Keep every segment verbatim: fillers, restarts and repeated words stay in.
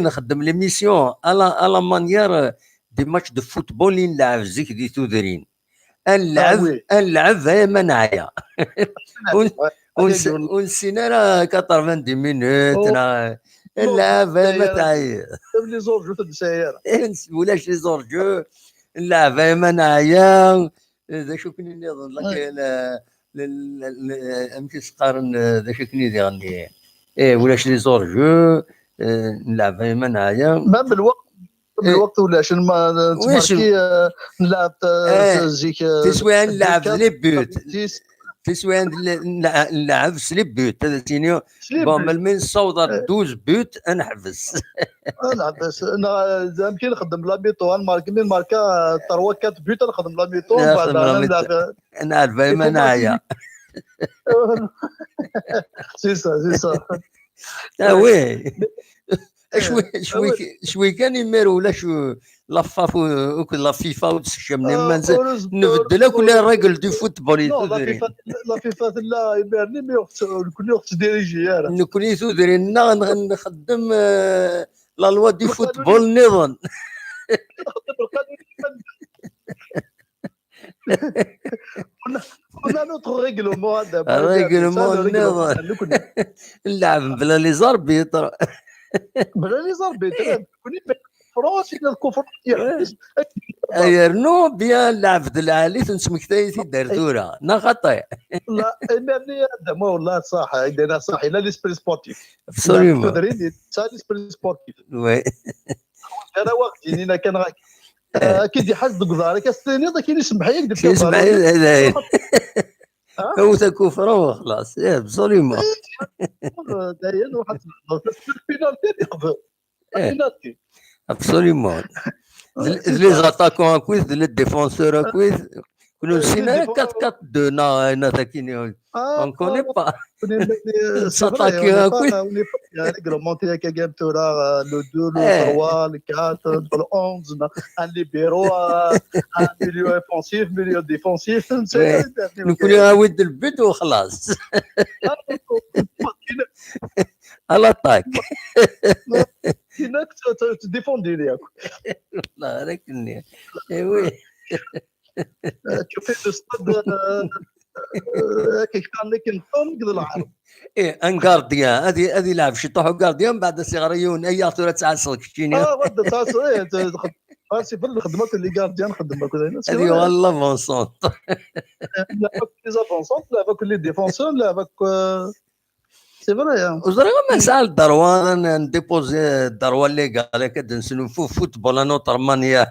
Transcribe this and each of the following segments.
nxeddem l'émission à la, à la manière des matchs de football i nlɛeb zik di tudrin. Ad nlɛeb, ad nlɛeb ay ma neɛya. Ur nessin ara quatre-vingt-dix minutes neɣ, ad nlɛeb ay ma teɛyiḍ. Ulac les hors-jeux, nlɛeb ay ma neɛya. D acu akken nniḍen, amek i s-qqaren, d acu akken i diɣen, ulac les hors-jeux, nlɛeb ay ma neɛya. Même lweqt, lweqt ulac, netmarki, nlɛeb zik. Tiswiɛin nlɛeb les buts. Tiswiɛin nlɛeb s les buts, ad tini. Bon, melmi nessaweḍ ar douze buts, ad neḥbes. Ad neḥbes. Neɣ, d amek i nxeddem la mi-temps, ad nmarki, mi nmarka trois quatre buts, ad nxeddem la mi-temps, ad nɛerf ay ma neɛya. C'est ça, c'est ça. Ah oui. Cwi kan imir ulac la FIFA, la FIFA ur d-sekcamen iman-nsen. Nbeddel akk les règles du football i tudrin. La FIFA tella imir-nni, mi ur nekkni ur ɣ-tettdiriji ara. Nekkni tudrin-nneɣ nxeddem la loi du football nniḍen. On a notre règlement, Adam. Règlement nniḍen. Nlɛeb bla les arbitres. Bla les arbitres. France, il a le confort. Yernu bien lɛebd lɛali, tettmektay-it-id ar tura, neɣ xaṭi? La, imir-nni Adam, wallah ṣaḥ, Adam ṣaḥ, il a l'esprit sportif. Absolument. Tudrin, il a l'esprit sportif. Oui. Ara wa ɣ-d-yinin akka neɣ akka. Ad k-id-iḥaz deg uḍar, ad k-as-tiniḍ, ad k-yini semmeḥ-iyi-d. Semmeḥ-iyi-d, dayen. Awet akufra u xlaṣ. Absolument. Dayen, ruḥ ad tbeddleḍ. Penalty ad yeqbel. Penalty. Absolument. D les attaquants akkit, d les défenseurs akkit. Ur nessin ara quatre quatre deux neɣ ayen akkin. On connaît pas. S'attaquer akkit. Réglementé akka, tura, le deux, le trois, le quatre, le onze, un libéro, un milieu offensif, milieu défensif. Nekkni awi-d le but u xlaṣ. À l'attaque. Tinak tettdifundini akk. Wallah, ara k-nniɣ. Eh oui. Tu fais le stade, euh, euh, kifan akken ṭṭum deg lɛerb. Eh, un gardien, ad i-, ad ilɛeb ciṭuḥ ugardien, mbeɛd ad s-iɣer yiwen, ayya tura ad tɛasseḍ keččini. Ah, wadda ad tɛasseḍ, eh, t-, txed-, ah, c'est vrai, nxeddem akk les gardiens, nxeddem akk d ayen. Ad yuɣal l'avant-centre. Eh, nlɛeb akk les avant-centres, nlɛeb akk les défenseurs, nlɛeb akk, euh, C'est vrai, hein. Ur ẓriɣ ma nesɛa le droit ad n-, ad ndéposer le droit légal, akka ad nesnulfu football à notre manière.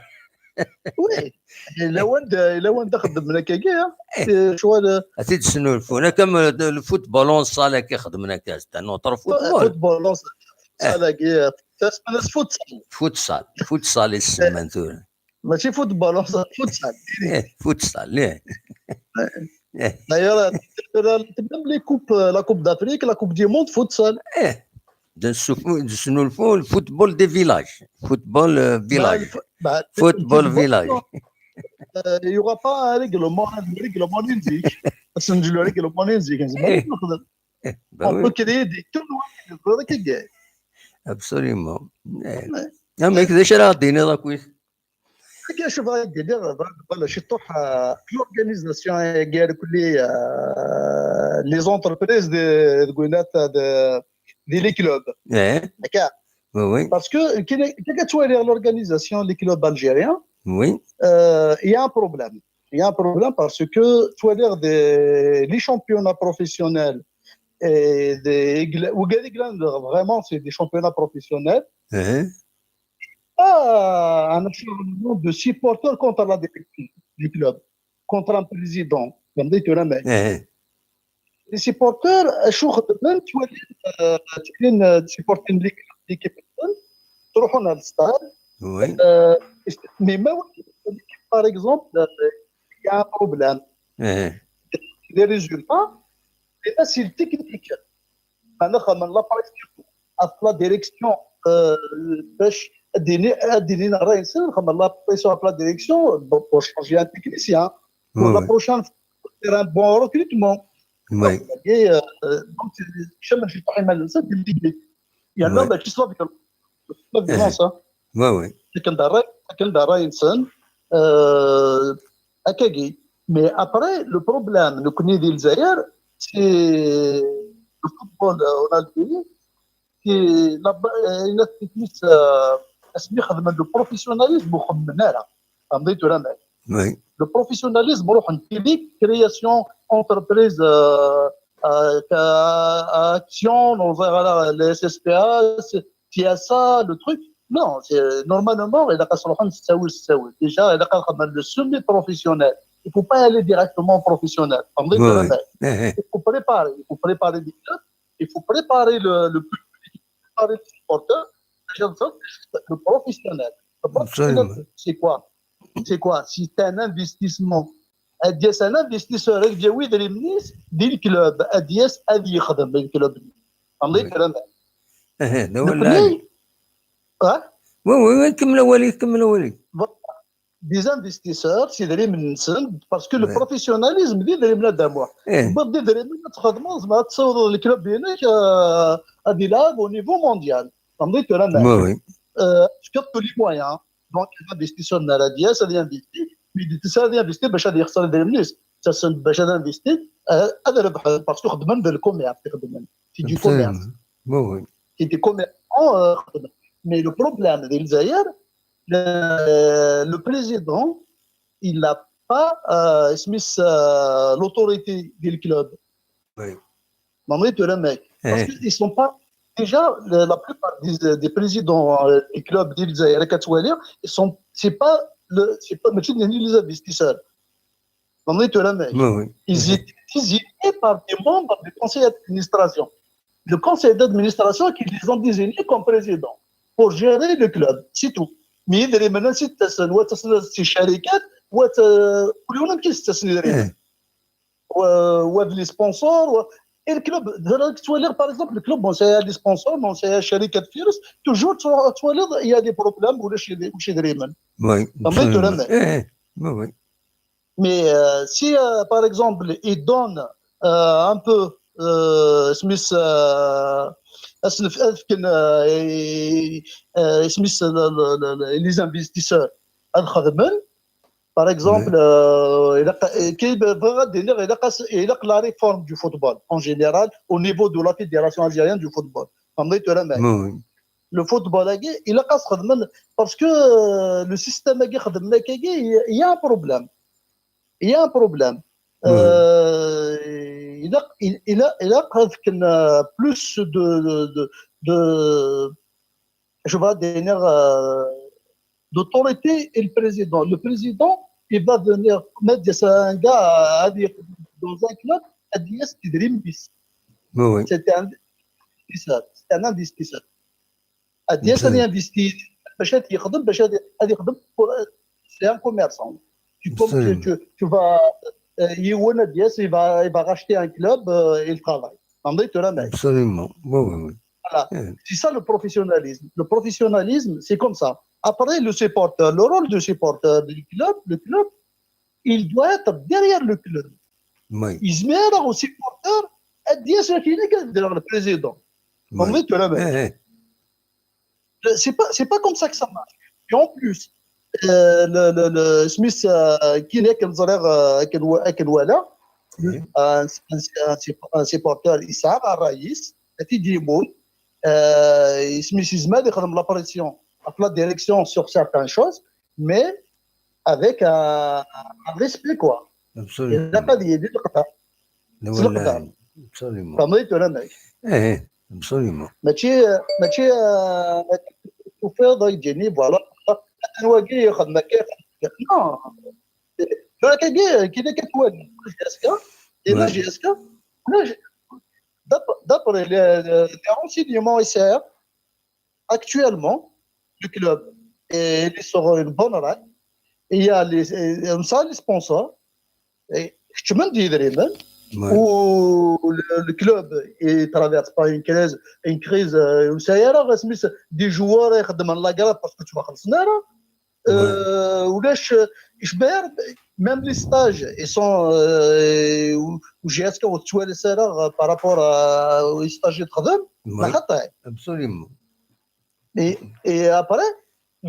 Oui. Yella wanda, yella wanda xeddmen akkagi, hein. Eh. Eh, ccɣel, eh, ad t-id-snulfun. Akka ma le, le football en salle akka xeddmen akka, c'est un autre football. Football en salle. Eh. Salle-agi, eh, tasmana s futsal. Futsal. Futsal i s-semman tura. Mačči football, futsal. Eh, futsal, eh. Eh. D'ailleurs, même les coupes, la Coupe d'Afrique, la Coupe du Monde, futsal. Eh. D nsu-, d nesnulfu le football des villages. Football, euh, village. Bah, le fo-, bah, le football football, village. Euh, il y aura pas un règlement, un règlement ninzik. Parce que le règlement ninzik, c'est eh. Eh, bah oui. On peut créer des tournois, des tournois qui gagnent. Absolument. Eh. Ouais. Ah, mais d acu ara ɣ-d-tiniḍ akkit? Akka, acu bɣiɣ ad d-iniɣ, voilà, ciṭuḥ, euh, l'organisation, euh, gar kulli, euh, les entreprises de, de, de, de, les clubs. Eh. Akka. Oui, oui. Parce que, quand, quand tu vois l'organisation des clubs algériens, oui, euh, il y a un problème. Il y a un problème parce que tu vois des, les championnats professionnels et des, vraiment, c'est des championnats professionnels. Eh. Ah, un acharnement de supporters contre la direction du club, contre un président. Comme dit, tu l'as, mais eh, les supporters, acu xedmen, ttwalin, euh, ttwalin, euh, supporter l'équipe, l'équipe, ttruḥun ɣer le stade. Oui. Euh, mais ma, par exemple, euh, il y a un problème. Eh. Les résultats, et là, c'est le technique. Maintenant, comme la pression, la direction, euh, باش اديني، اديني راه ينسى، comme la pression, la direction, pour, pour changer un technicien. Pour la prochaine fois, faire un bon recrutement. Oui. Donc, et, euh, donc, c'est, c'est, c'est, c'est, c'est, c'est, يعني، oui. ماشي صافي. La violence, hein. Oui, oui. Akken d ṛṛay, akken d ṛṛay-nsen, euh, akkagi. Mais après, le problème, nekkni di Lezzayer, c'est le football, euh, en Algérie, c'est la, euh, une activité, euh, asmi xedmen le professionnalisme, ur xemmen ara. Tfehmeḍ tura, mais Oui. Le professionnalisme, ruḥen tili création entreprise, euh, euh, action, on verra la S S P A, T S A, le truc. Non, c'est, normalement, il a qu'à se rendre, c'est ça, oui, c'est ça, oui. Déjà, il a qu'à rendre le semi-professionnel. Il ne faut pas aller directement en professionnel. Tfehmeḍ tura, mais Eh, eh. Il faut préparer, il faut préparer les clubs, il faut préparer le, le public, préparer les supporters. Le professionnel. Le professionnel, Absolument. C'est quoi? C'est quoi? C'est un investissement. Ad d-yas un investisseur, ad d-yawi idrimen-is di le club, ad d-yas ad yexdem i le club. Tfehmeḍ tura, mais Eh, eh, d awal lɛali. Hein? Oui, oui, oui, kemmel awal-ik, kemmel awal-ik. Des investisseurs, c'est idrimen-nsen, parce que le Ouais. Professionnalisme, d idrimen ad d-amuɣ. Eh, Tewwiḍ-d idrimen ad txedmeḍ, tzemreḍ ad tessiwḍeḍ le club-inek, euh, ad ilɛeb au niveau mondial. Tfehmeḍ tura, mais oui, oui. Euh, tefkiḍ tous les moyens. Donc, l'investisseur n ara d-yas, ad investir, mais d-yas ad investir bac ad yexṣer idrimen-is. Ttasen bac ad investir, euh, ad rebḥen, parce que xeddmen d le commerce, xeddmen. C'est du commerce. Oui, oui. C'est des commerçants, euh, xeddmen. Mais le problème di Lezzayer, le, le président, il n'a pas, euh, isem-is, euh, l'autorité du club. Oui. Tfehmeḍ tura, mais parce Eh. qu'ils sont pas, déjà, la, la plupart des, des présidents, euh, des clubs di Lezzayer, ad twaliḍ, ils sont, c'est pas le, c'est pas, mačči d les investisseurs. Tfehmeḍ tura, mais Oui, oui. Ils étaient désignés par des membres du conseil d'administration. Le conseil d'administration qui les ont désignés comme président pour gérer le club, c'est tout. Mais idrimen ansi d-ttasen, wa ttasen si ccarikat, wa tt-, ur yiwen amek i s-ttasen idrimen. Eh, Wa, wa d les sponsors, wa, et le club, d-, d-, ttwaliɣ, par exemple, le club, bon, c'est les sponsors, bon, c'est ccarikat, toujours, tu, tu vois, il y a des problèmes, ulac, ulac idrimen. oui. Tfehmeḍ tura, mais Eh, eh, oui, oui. Mais, euh, si, euh, par exemple, il donne, euh, un peu, euh, isem-is, euh, ad sen-f-, ad fken, euh, et, euh, isem-is, le, le, le, le, les investisseurs, ad xedmen, par exemple, euh, ilaq, euh, kay bɣiɣ ad d-iniɣ, ilaq as-, ilaq la réforme du football, en général, au niveau de la Fédération algérienne du football. Tfehmeḍ tura, mais Oui, oui. Le football-agi, ilaq ad s-xedmen, parce que, euh, le système-agi xedmen akkagi, il y a un problème. Il y a un problème. Oui. Euh, ilaq, il, ilaq, ilaq ad fken, euh, plus de, de, de, de, je vais dire, euh, d'autorité et le président. Le président, il va venir, mettre un gars à, à dire, dans un club, ad d-yas idrimen-is. Oui, oui. C'est un investisseur. C'est un investisseur. Ad d-yas ad investir, bac ad yexdem, bac ad, ad yexdem pour, c'est un commerçant. Tu, comme tu, Absolument. Tu, tu vas, euh, yiwen ad d-yas, il va, il va racheter un club, euh, il travaille. Tfehmeḍ tura, mais Absolument. Oui, oui, oui. Voilà. Eh. C'est ça le professionnalisme. Le professionnalisme, c'est comme ça. Après, le supporter, le rôle du supporter du club, le club, il doit être derrière le club. Oui. Yezmer au supporter ad d-yas akken ad d-yerr le président. Oui. Tfehmeḍ tura, mais Eh, eh. C'est pas, c'est pas comme ça que ça marche. Et en plus, euh, le, le, le, Smith, euh, qui n'est qu'un, euh, qu'un, qu'un, voilà, Oui. Un, un, un, un supporter, il s'en va, Raïs, et il dit, bon, euh, Smith, il met la pression à la direction sur certaines choses, mais avec un, un respect, quoi. Absolument. Il n'a pas dit, il dit, D awal lɛali. Absolument. Tfehmeḍ tura, mais Eh, eh, absolument. Mačči, mačči, euh, tufiḍ, voilà. Atan wagi yexdem akka, yexdem akka. Non. Tura kagi, kina kan twali. J S K, et la Ouais. J S K, la J-, d'ap-, d'après les, les, les renseignements ici, actuellement, le club est, il est sur une bonne rail. Il y a les, euh, ça, les sponsors. Et keččmen-d yidrimen, Ouais. ou le, le club, il traverse pas une crise, une crise, euh, ur yesɛi ara, asmi s-, des joueurs ixeddmen la grève parce que ttwaxellṣen ara. Euh, ulac, euh, icebba ara, même les stages, ils sont, euh, u, u J S K ur tettwalas ara, euh, par rapport à, aux stages i texdem, Ouais. xaṭi. Absolument. Et, et après,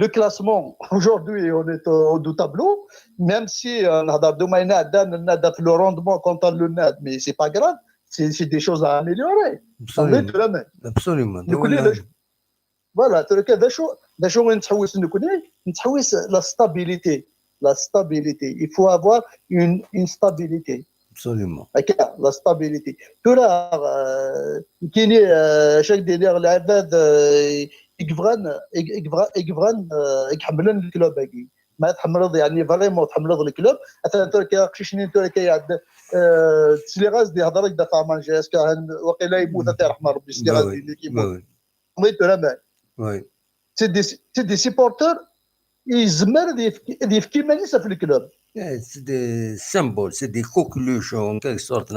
le classement, aujourd'hui, on est au haut du tableau, même si euh, نهضر دوما ينادى، ننادى في le rendement contre le NAD, mais c'est pas grave, c'est c'est des choses à améliorer. Absolument. Absolument. Voilà, tura kan, d acu d acu i nettḥewwis nekkni? Nettḥewwis la stabilité. La stabilité. Il faut avoir une, une stabilité. Absolument. La stabilité. Tura, euh, nekkini, euh, chaque dernier, les ils veulent, ils veulent, ils veulent, ils veulent, euh, ils veulent le club. Ma tḥemmleḍ, يعني, vraiment tḥemmleḍ le club. Atan tura kan, aqcic-nni tura kan, euh, tesliɣ-as-d, yehder-ak-d ɣef Amar Jazz, waqila yemmut, ad t-yerḥem Rebbi, tesliɣ-as-d, yemmut. Oui, tura, mais c'est des, c'est des supporters, ils meurent des, des في le club. C'est des symboles, c'est des coqueluches en quelque sorte.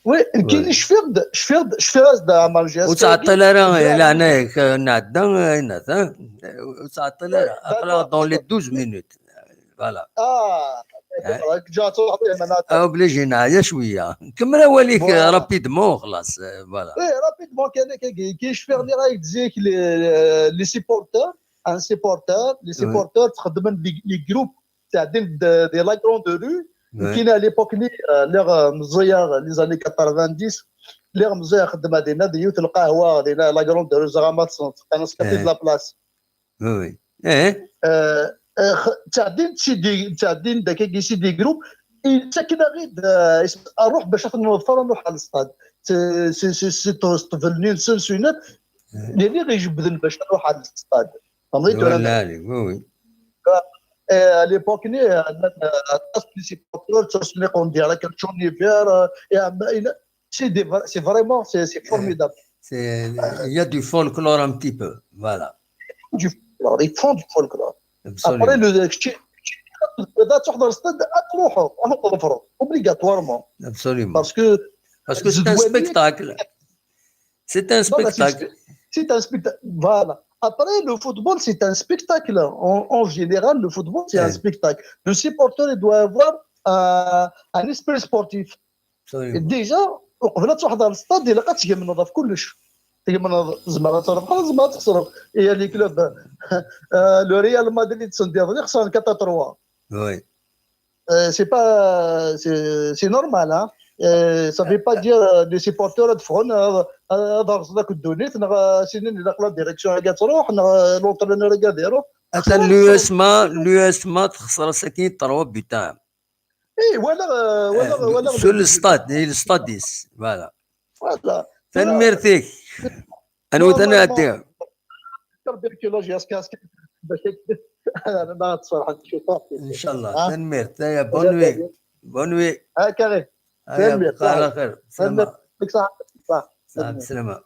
Oui, nekkini cfiɣ-d, cfiɣ-d, cfiɣ-as-d Amar Jazz. Ur ttɛeṭṭil ara, leɛnaya-k, nɛedda, nɛedda. Ur ttɛeṭṭil ara. Aql-aɣ dans les douze minutes. Voilà. Ah, d'accord. Obligé neɛya cwiya. Kemmel awal-ik rapidement, xlaṣ. Voilà. Oui, rapidement, كاين كاين كاين شفيغ لي رايك zik les les supporters, un supporter, les supporters تخدمن des groupes تاع des la grande rue. كاين à l'époque ني لي مزيا les années quatre-vingt-dix لي مزيا خدمه دينا ديوت القهوه دينا la grande rue زعما انا سكتي de la place. Oui, oui. ايه تعدين سيدي تعدين داكاكي سيدي جروب. ساكن غير نروح باش نوفر نروح على الاستاد. سي سي سي سي توست فلنين سنسينات اللي غيجبدن باش نروح على الاستاد. فهمت ولا لا؟ Oui, oui. À l'époque ني انا اطاس لي سيبورتور تسنيقون ديالك تشوني فير. C'est des vra- c'est vraiment c'est c'est formidable. Il y a du folklore un petit peu. Voilà. Du folklore, ils font du folklore. Après Absolument. Le كتشي كتشي تحضر ستاد تروحوا تروحوا obligatoirement. Absolument. Parce que Parce que c'est un spectacle. C'est un spectacle. C'est un spectacle. Voilà. Après, le football, c'est un spectacle. En, en général, le football, c'est un spectacle. Le supporter, il doit avoir un, un esprit sportif. Déjà, وقبل تروح للستاد الا تجمنض في كلش. تجمنض زعما تربح زعما تخسر. هي لي كلوب. Le Real Madrid سندي خسر quatre trois. Oui. C'est pas c'est normal, hein. Ça veut pas dire les supporters ad ffɣen ad rẓen akk ddunit neɣ sinin ilaq la direction akka tṛuḥ neɣ l'entraîneur akka ad iṛuḥ. Atan l'USMA l'USMA texṣer ass-agi trois buts. اي ولا ولا ولا sur le stade, le stade. Voilà. Voilà. Tanemmirt-ik. Anwa tanɛeddi? Tuberculose يا سكاسك. باش انا تصرح شي طاح. ان شاء الله. Tanemmirt. Bonne nuit. Bonne nuit. هكا غير. Tanemmirt. على خير. سلامة. يعطيك الصحة. صح. سلامة.